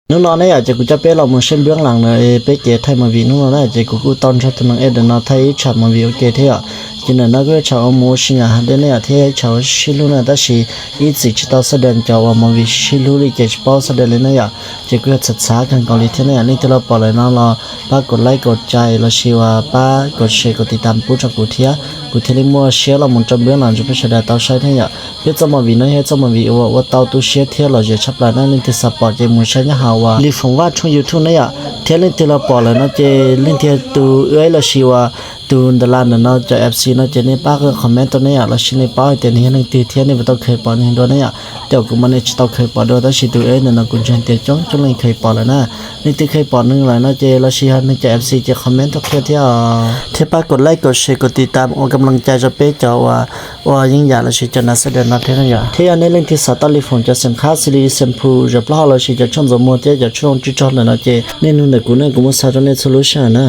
Hnub no ne yom, ces kuv coj peb los mus saib npeb las na, peb kev thaij movie hnub no na, ces kuv kuj tau nrog tus neeg ntawm no thaij ib tsam movie ua ke thiab yom. Ces ntawm no kuj yog tsam uas mus ua si nyob hauv dej ne yom, thiab ib tsam uas sib hlub na, tab sis ib txwm tsis tau xab dais cov uas movie sib hlub li ces tsis paub xab dais li na yom. Ces kuj yog txhav txhav kawg nkaus li thiab ne yom. Leej twg los pom lawm no los pab kom like kom share los sis uas pab kom share kom tiv tam pub rau kuv thiab, kuv thiaj li muaj siab los mus tso npeb las rau peb sawv daws tau saib thiab yom. Peb txoj movie no yog txoj movie uas ua tau tu siab thiab lom zem tshaj plaws na, leej twg xav pom ces mus saib nyob hauv uas Lis Foom Vaj tshooj YouTube ne yom. Thiab leej twg los pom lawm no ces leej twg tus ua los sis uas tus ntawm las ntawm no cov F C no ces nej pab comment rau ne yom, los sis nej paub hais tias nws yog leej twg thiab nej puas tau kheev pom nws dua ne yom. Ces kuv mas nej tsis tau kheev pom dua, tab sis tus ua ntawm no kuv ntseeg tias coob coob leej kheev pom lawm na. Leej twg kheev pom nws lawm no ces los sis yog nws cov F C ces comment rau qhia thiab. Thiab pab kom like kom share kom tiv tam ua kam leej cai rau peb cov uas ua yeeb yam los sis cov nas xab dais no thiab yom. Thiab yog nej leej twg xav tau Lis Foom cov xeem khab xws li xeem phu zam plaub hau los sis cov tshuaj ntxuav muag thiab cov tshuaj zoo tsw tsog lawm no ces nej nug ntawm kuv ne, kuv muab xa rau nej txhua lub sij hawm na.